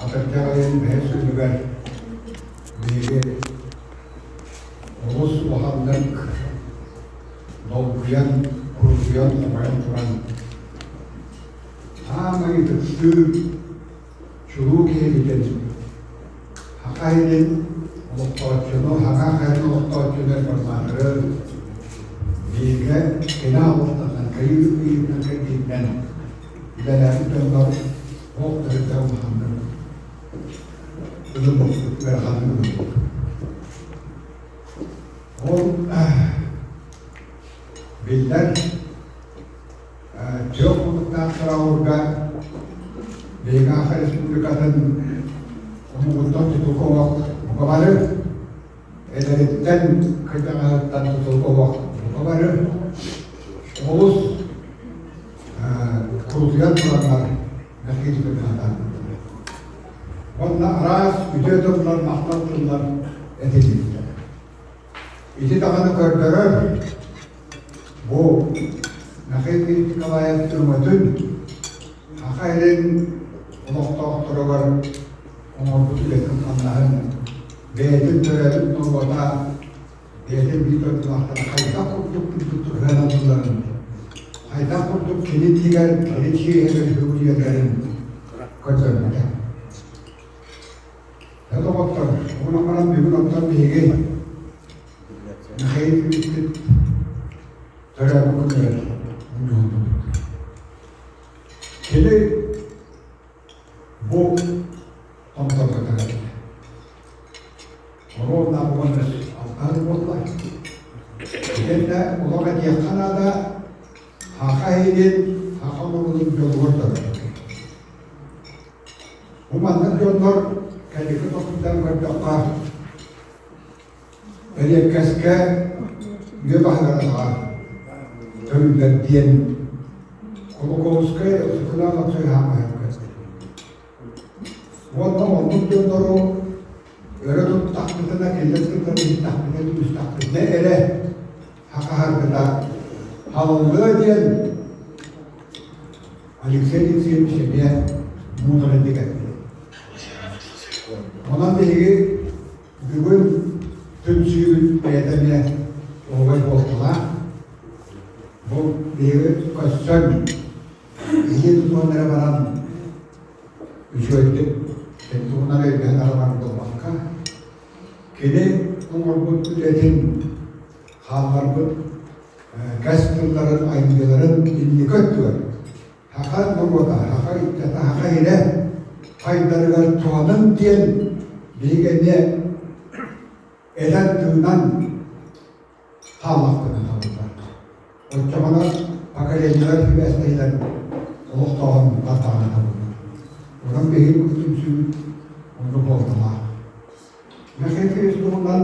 Атырдьах ыйын бэһис күнүгэр биһиги олус улаханнык долгуйан, курутуйан, хомойон туран саамай ытыктыыр чулуу киһибитин Саха сирин олохтооччуну, Саха сирин олохтооччуну реформаторы бииргэ кини аҕалыттан кыйыы ыйыытынан кэрдиитинэн үлэлээбит дьоннор олох төрүттэ улаханнык ылыммыппыт, ыараханнык ылыммыт. Ол биллэр Түөх муннуктаах Сараурга биһиги Саха Республикатын омугуттан тутулуга олох бука бары, эдэриттэн кырдьаҕаһыттан тутулуга олох бука бары олус курутуйан тураннар Михаил Петровна Уонна араас үтүө тыллар, махтал тыллар этилиннилэр. Ити даҕаны көрдөрөр, бу Михаил Николаев өҥөтүн Саха сирин олохтоохторугар оҥорбут үлэтин-хамнаһын бэйэтин төрөөбүт норуота бэйэтин биир дойдулаахтара хайдах курдук сыһыаннанылларын, хайдах курдук кини иннигэр, кини чиэһигэр сүгүрүйэллэрин көрдөрбүтэ. Дьэ доҕоттор, онон баран бүгүн оттон биһиги Михаил Ильичпит төрөөбүт күнүгэр мунньуһуннубут. Кини бу томторго төрөөбүтэ. Оруобуна 16 буолла. Итиннэ олох этиэххэ наада, Саха иһин, саха омугун дьолугар төрөөбүт. Бу маннык дьоннор кэнники тохтутан көрдөххө, эриэккэскэ үйэ баһыгар атаҕа төрүүллэр диэн Кулаковскай Өксөкүлээх Өлөксөй хаамыһыгар Уонна оннук дьоннору өрө туттахпытына, кинилэр тылларын иһиттэхпитинэ, түмүстэхпитинэ эрэ хахаһаргыта халыллыа диэн Алексей Алексеевич эмиэ муударайдык эппит. Онон биһиги бүгүн түмсүүбүт бэйэтэ эмиэ оһуобай буолталаах. Бу биһиги көссөн илии тутуһан эрэ баран үчүгэйдик туһунан өйдөһөн эрэ баран буолбакка, кини оҥорбут үлэтин хаалларбыт кэс тылларын, айымньыларын инники өттүгэр саха норуота, саха ыччата, саха сирэ хайдарыгар туһанын диэн биһиги эмиэ этэн тыынан хааллахпытын табыллар. Оччоҕуна поколениелар сибээстэһиилэр олохтооҕун бартаҕына табыллар. Онон биһиги бу түмсүүбүт оннук буолталаах. Михаил туһунан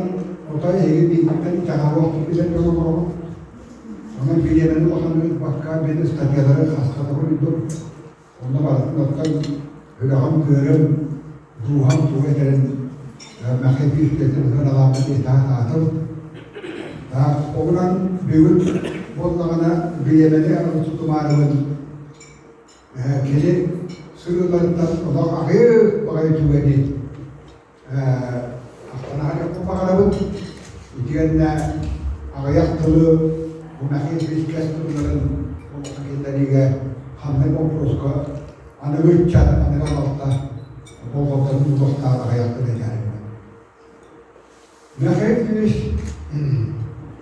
отой эһиги биһигиттэн итэҕэһэ билэр дьон олороҕут. Онон бириэмэни улаханнык ыыппакка мин ыстатыйалары хаста да суруйдум. Онно барытын оттон сүрэҕим-быарым, дууһам тугу этэрин Михаил Ильичтэн сыаналаабыт этаатаатым. Оҕунан бүгүн буоллаҕына бириэмэни тутумаарыбын Кини сырыыларыттан олох аҕыйах баҕайы түгэни ахтанаһарыахпын баҕарабын. Итиэннэ аҕыйах тылы бу Михаил Ильич тылларын олоххо киллэриигэ ханнык боппуруоска аныгы ыччат, аныгы балта болҕомтотун угуохтаах аҕыйах тылы этээрим. Михаил Ильич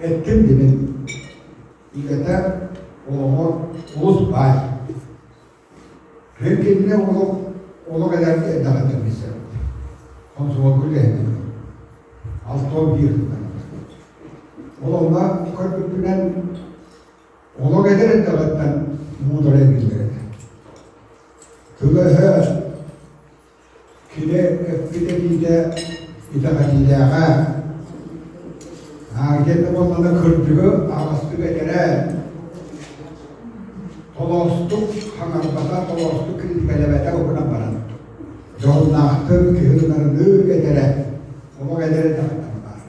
эттим димин Үлэтэ олоҕо олус баай. Мин кинини олох олох эдэр эрдэҕиттэн билсэбин. Хомсомолго үлэһитим. 61 Ол онно көрбүппүнэн олох эдэр эрдэҕиттэн муударай биллэр этэ. Тыла-өһө Кини эппит этиитэ итэҕэтиилээҕэ, итиэннэ буоллаҕына кырдьыгы аһаҕастык этэрэ, толоостук хаҥарбата, толоостук киритикэлэбэтэ уһунан баран, дьоһуннаахтык киһи ылынарыныы этэрэ, олох эдэр эрдэҕиттэн баар.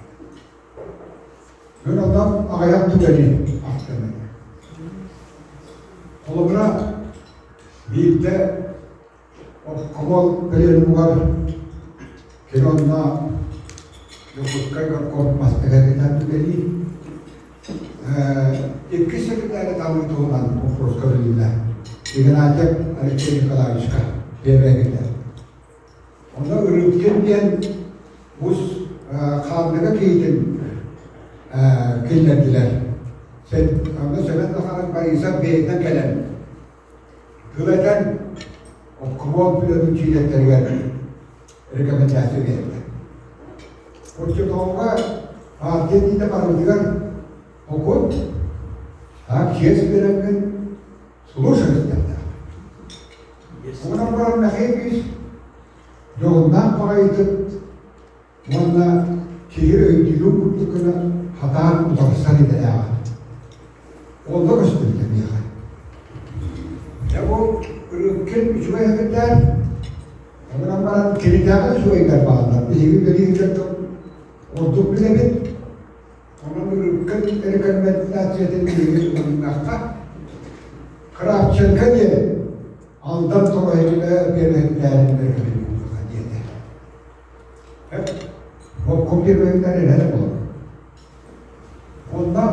Мин онон аҕыйах түгэни ахтыам этэ. Холобура, биирдэ. Обкомол пленумугар кини онно Дьокуускай горком бастакы үлэлиир. Иккис секретарь талыы туһунан боппуруос көрүлүннэ. Игнатьев Алексей Николаевичка биэрбэкитэ. Онно Рыбкин диэн ус Хаандыга киһитин киллэрдилэр. Онно Семен Захаров Борисов бэйэтинэн кэлэн тыл этэн обкомол үлэтин чилиэттэригэр рекомендация биэрдэ. Оччотооҕуга партия этиитэ барыбытыгар окут, так чиэс биэрэммин слушать диэхтээх. Онон баран Михаил дьоһуннаах баҕайытык уонна киһи өйдүүрүн курдук гына хатаан утарсар идэлээҕэ. Онно көстүбүтэ миэхэ. Дьэ бу Рыбкин үчүгэй эбитээр, онон баран кинитээҕи үчүгэйдэр бааллар. Биһиги билиһиттэн ордук билэбит. Онон Рыбкин рекомендациятын биһиги ылыннахха, Кравченко диэн Алдан тоҕойуга биэрбэһиттээрин рекомендуйуоха диэтэ. Обком первыйдар эрэ буолар. Онно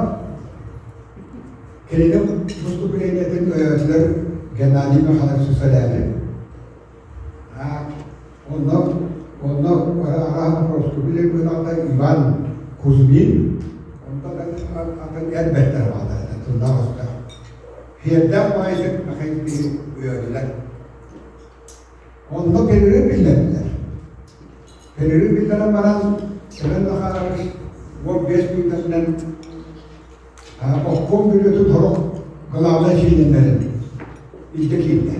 кинини выступлениетын өйөөтүлэр Геннадий Михайлович Сусалявин. Онно онно араас вопросы быһаата Иван Кузьмин, онтон атын эр бэртэр бааллар этэ тыллаах өстөөх. Сиэрдээх баҕайытык Михаил өйөөтүлэр. Онно перерыв биллэрдилэр. Перерыв биллэрэн баран, Семен Захарович 15 мүнүүтэтинэн обком бүрүөтүн сорох главнай чилиэннэрин илдьэ киирдэ.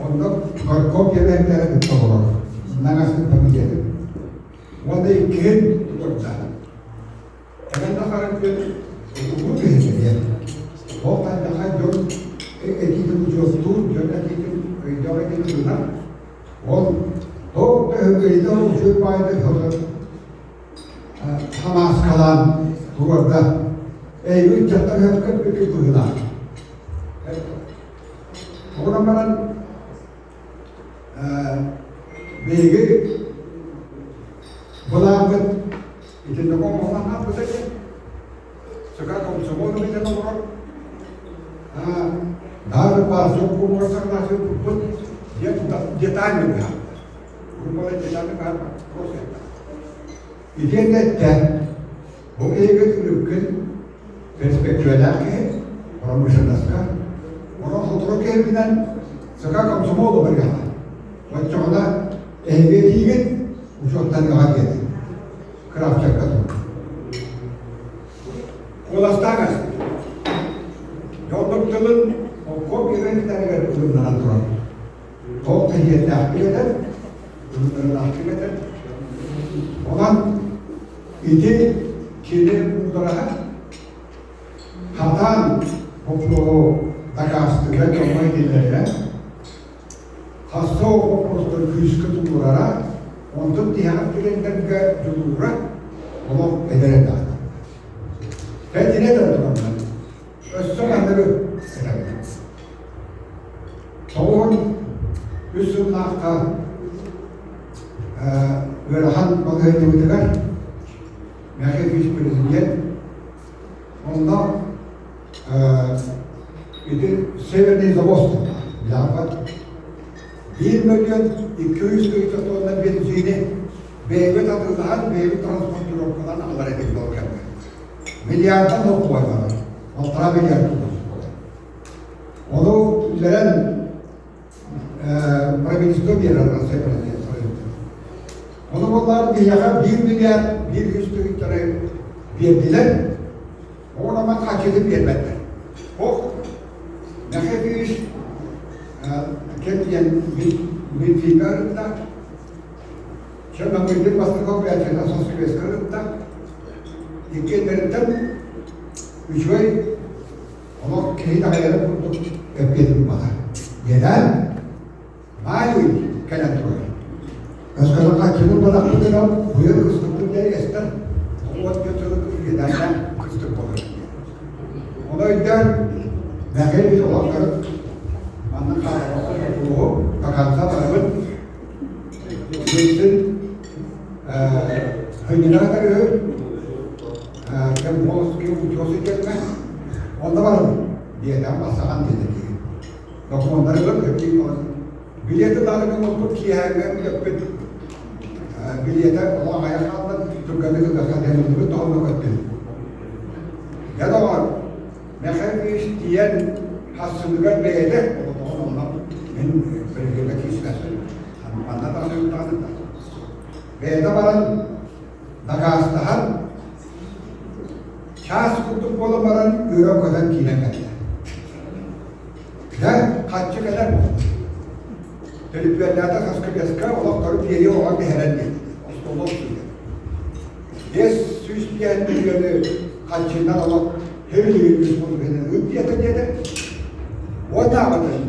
Онно горком диэбэттэрэ кытта олорор. Наҥасын комитетын. Уонна иккиһин тутурда. Эбэн Захарович улуу киһи диэн. Ол хайдаха дьон этиитин учуоттуур, дьон этиитин өйдөөх этиитин ылынар. Ол туох да өһүргэйдэ үчүгэй баайда хамааскалаан туруорда. Эйигин дьахтар өһөххө бүкү быһыылаах. Онон баран биһиги былааммыт итинник оҥоһуллан хаалбыта диэн ЦК комсомол билэн олорор Даже партия кумура согласие туппут детально быһаарда. Группалар детально быһаарбат, просто Итиэннэ эттэ, бу киһигэ Рыбкин перспективалаах киһи, промышленноска, онон сотору киһибинэн ЦК комсомол барыаҕа. Оччоҕуна эһиги этиигит учуоттаныаҕа диэтэ. Кравченко тур. Куоластаан ааспыт. Дьоннук тылын обком үөрэнитэригэр ылыннаран турар. Туох кэһиэтээхтик этэр, ылыннарыылаахтык этэр. Онон ити кини муудараһа хатаан боппуруоһу дакаастыыра дьоҥҥо иһиллэрэ, хасса боппуруостары күүскэ тулуурара, онтон тиһэҕэр түгэннэргэ дьулуура олох эдэр этэ. Кэтинэ да тураннар, өссө манныгы этэбин. 93 сыллаахха ыарахан балаһыанньабытыгар Михаил вице-президент онно ити Северный завоз билээхпат 1 200 000 тонна бензини бэйэбит атыылаһан, бэйэбит транспортировкалаан аҕалар этибит ол кэмҥэ. Миллиардтан солкуобай барар, 1,5 миллиард солкуобай. Ону киллэрэн правительство биэрэр Россия президент Ону буоллар биһиэхэ 1 миллиард 100 тыһыынчаны биэрдилэр. Ону ман хаччытын биэрбэттэр. Ох, Михаил кэм диэн Минфинга ырытта, Чернобыльдык бастакы операцията Сосквеска ырытта. Иккиэннэриттэн үчүгэй олох киһи таҕайарын курдук эппиэт ылбата. Иэдээн баай ый кэлэн турар. Өскөтө хаччыны бадахпытынан быйыл кыстыкпыт диэн эстэр, уот сылы иэдээннээх кыстык буолар. Ону өйдөөн, Мэхэй олохторун маннык хаалларбакка боппуруоһу. Ельцин хынньына үһү, Кемболский утесы диэҥҥэ онно барабын диэтэ, бассаҕан диэтэ киһи. Докумуоннары ылып өттүү билиэти ылаары гыммыппыт киэһээҥҥэ үлэппит билиэтэ олох аҕыйах хаалла, түргэнник ылыахха диэн ыллыбыт, тоҕо онно көттүм. Дьэ доҕор, Михаил тиийэн хассыныгар бэйэтэ оҕотоҕун онно мин бөлүһүөккэ киирсибэппин. Манна даҕаны даҕаны бэйэтэ баран дакаастаһан чаас курдук буолан баран үөрэн көтөн киирэн кэллэ. Дьэ, хаччы кэлэр буолла. Төлөпүөннээтэ хаскыбеска олохтору биэрии оҕо биһэрэн диэтэ. Остолоп сыыйа. 505 мөлүйүөнү хаччынан олох хэбилигин үс мөлүйүөнү ыыт диэтэ диэтэ. Уоннааҕытын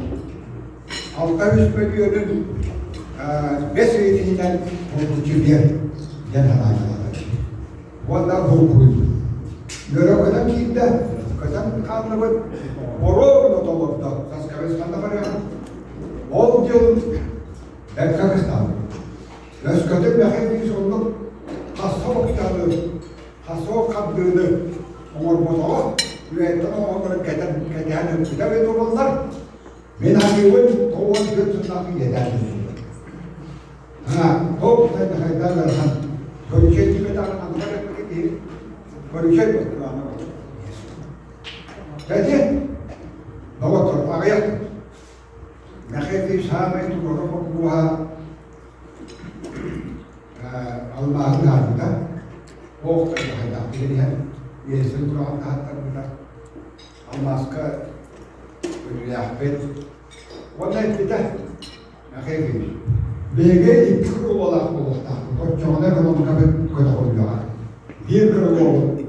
600 мөлүйүөнүн бэс ыйын иһинэн булгуччу биэр диэн санаатылар. Уонна булгуруйду. Үөрэ көтөн киирдэ, көтөн хааллыбыт, оруобуна толордо, саскабыс ханна барыаҕын. Ол дьыл бэркэ кыстаабыт. Өскөтүн Мэхэй оннук хасса октаны, хасо хабдыыны оҥорботоҕо, үөһэттэн оҥорторун кэтэн кэтээн өлбүтэ эбит буоллар, мин аныыбын 94 сыллаах иэдээн Ha, топ хайда ыарахан. Көрүчэй тиийбэтэҕин анныгар эппикит киһи көрүчэй буолтураана Кэти, доҕоттор, аҕыйах Мэхэй саамай туруору боппуруоһа алмааһы таһаарбыта, ох хайдах диэн иһэн Ельцин тураҕын таһааттарбыта, алмааска өлүүлээхпит. Уонна эппитэ, Мэхэй биһиги икки крылолаах буолуохтаахпыт, оччоҕуна экономикабыт көтөҕүллүөҕэ. Биир крылобут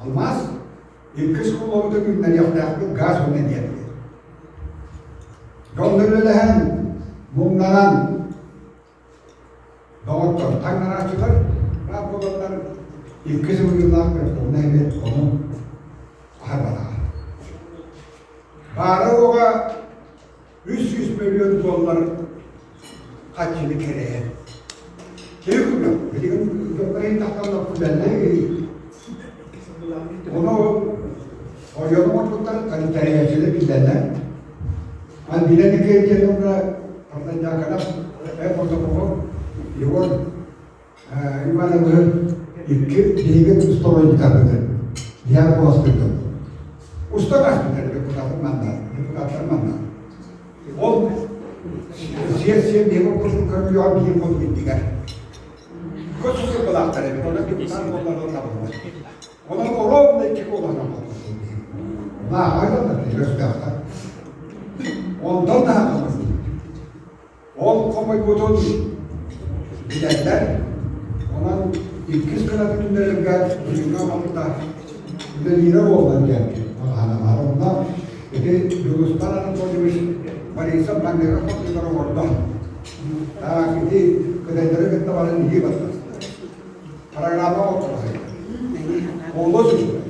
Алмаас иккис кулуобутун үүннэриэхтээхпит газ уонна ньиэрбэ. Дьон үлэлэһэн, муҥнанан, доҕоттор таҥнарааччылар баар буоланнар икки сылгылаах Верховнай эбиэт ону аһарбатаҕа. Баара-суоҕа 300 мөлүйүөн доллар хаччыны кэрэйэн. Киһи күлэр. Билигин дьоннор иһиттэхтэринэ күлэллэр. Ону ойону оҥорбуттар, тэрийээччилэр биллэллэр. Альбина Никитиновна Протодьяконов, Протопопов, Егор Ивановы икки биһиги устуоруйдартыбыт. Диан буоласпытын. Устан ааспыттар депутаттар манна, депутаттар манна. Ол сиэр-сиэр биһиги курдук көрүлүөҕэ биир курдук иннигэр. Көс былаахтар эбит, онон депутат буоллар табыллар. Онон ровно икки куолаһынан буолбут. Нааҕайдан да өстөөхтөр. Онтон да Ол хомойбутун билэллэр. Онон иккис гына күннэргэ билиҥҥи оҥорбута үлэлиирэ буолла диэн баҕаһаналар. Онно ити Дьулустан Анатольевич Борисов маҥнайгы хотугар оҥордо. Так, ити кытайдары кытта баран илии баттаста. Программа оҥордо. Олус үчүгэй.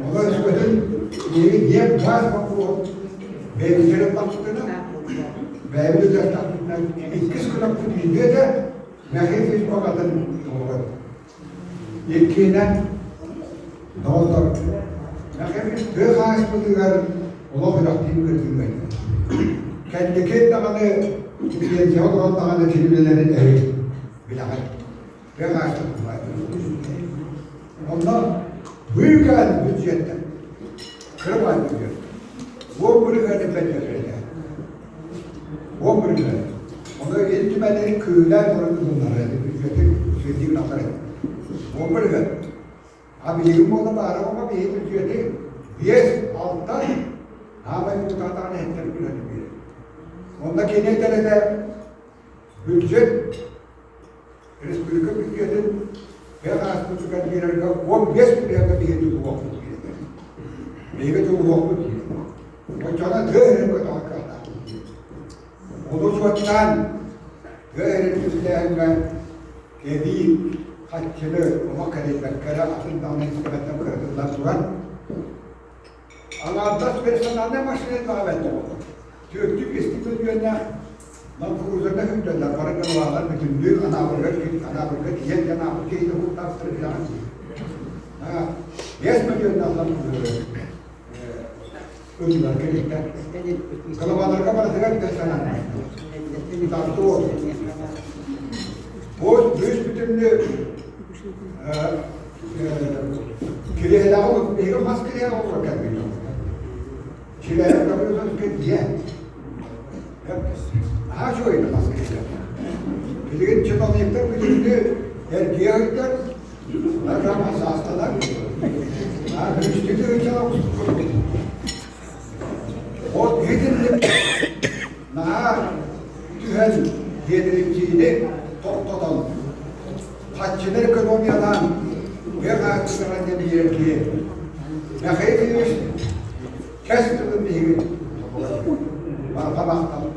Онон өскөтүн биһиги ньиэп-гаас боппуруоһун бэйэбитигэр ыллахпытына, бэйэбит үлэлээтэхпитинэ иккис күнэппит үүнүө этэ, Мэхэй физбогатын оҥорор. Иккиһинэн, доҕоттор, Мэхэй тыа хаһаайыстыбатыгар олох үрэхтиин кырдьыгай. Кэнники даҕаны пенсияҕа олорон даҕаны кини үлэлэрин эһиги билэҕит. Онно быыкаан бюджеттан, кырабаан бюджет, уон бырыһыаны бэрдэрэрэ. Уон бырыһыан. Ону Ил Түмэни кыылаан туран ылыннарар этэ, бюджеты сүрдүү гынахтар этэ. Уон бырыһыан. А билигин буолла баара оҕо биһи бюджеты биэс, алта, аамай депутатаҕын эһэттэр күнэн биэрэр. Онно кини этэр этэ, бюджет Республика бүддьүөтүн тыа хаһаайыстыбатыгар биэрэргэ 15 бырыһыаҥҥа биһиги дьулуһуохпут диир. Биһиги дьулуһуохпут диир. Оччоҕуна тыа иһин көтөҕөр кыахтаахпыт диир. Ону учуоттаан тыа иһин үбүлээһиҥҥэ кэбии хаччыны олох кэлэйбэккэ эрэ атын даҕаны истибэттэн кыратыллан туран аҥаардас персональнай машина элбэҕэ бэрт буолла. Түөртүү биэстик мөлүйүөннээх. Нам күүрдэллэр, бары кылаалар бүтүннүү Анаабырга Анаабырга тиийэн дьон Анаабыр киһитэ куттаахтары билэҕин дии. 5 миллионнаахтан ыллылар кэлиттэр. Кылабаларга барытыгар да санаан. Тарту Бу бүүс бүтүннүү кириэһилэҕи биһиги мас кириэһэ олорор кэлбит. Чилээри көмүлүккэ дьиэ. Наһаа үчүгэй мас кириэһэ. Билигин чиновниктар бүтүннүү эргийэ сылдьар, наркоман саастанар, үстүтү Вот итинник наһаа түһэн биэдэриччиини тохтотон, хаччыны экономиялаан тыа хаһаайыстыбатыгар диэн биэрэр киһи Михаил Ильич кэс тылын биһиги барҕа махтал.